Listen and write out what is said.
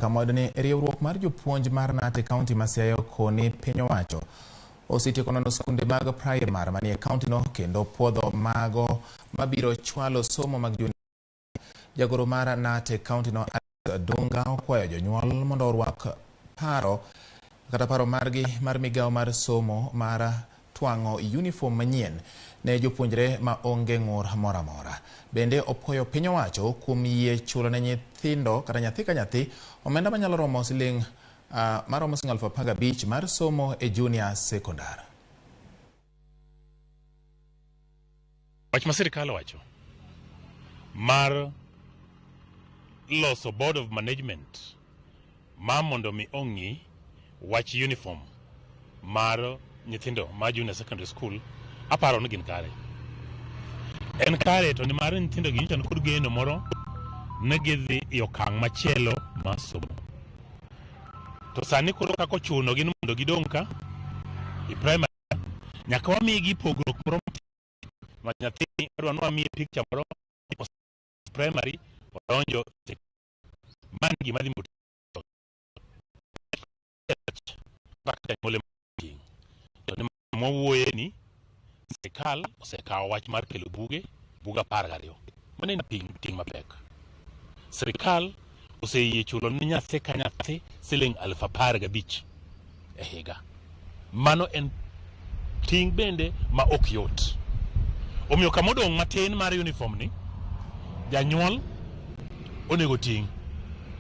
Kama ni riwruok mar jopuonj mar KNUT e kaunti ma Siaya okoni piny owacho osetieko nono skunde mag praimar manie kauntino kendo puodho mago mabiro chwalo somo mag junior. Jagoro mar KNUT e kauntino Alex Dunga okwayo jonyuol mondo orwak paro kata paro margi mar migawo mar somo mar twang'o uniform manyien ne jopuonjre ma onge ng'ur moro amora. Bende opuoyo piny owacho kuom yie chulo ne nyithindo kata nyathi ka nyathi omenda manyalo romo siling maromo siling 15,000 mar somo e junior secondary. Wach ma sirkal owacho mar loso board of management ma mondo mi ong'i wach uniform mar nyithindo ma junior secondary school, aparo ni gin kare. En kare to nimar nyithindo gi nyocha nikod geno moro ni gidhi e okang' machielo mar somo. To sani koro kaka ochuno gi ni mondo gidong' ka e primary, nyaka wamigi pogruok moro matin. Ma nyathi adwa ni wamiye picture moro primary odonjo, mano gima dhi moto kaka janyuol ema ting'. To ni mwawuoye ni sirkal osekawo wach mar kelo buge buge 12. Mano en ting' mapek. Sirkal oseyie chulo ne nyathi ka nyathi siling 15,000 e higa. Mano en ting' bende ma ok yot. Omiyo kama odong' matin mar uniform ni, janyuol onego ting'.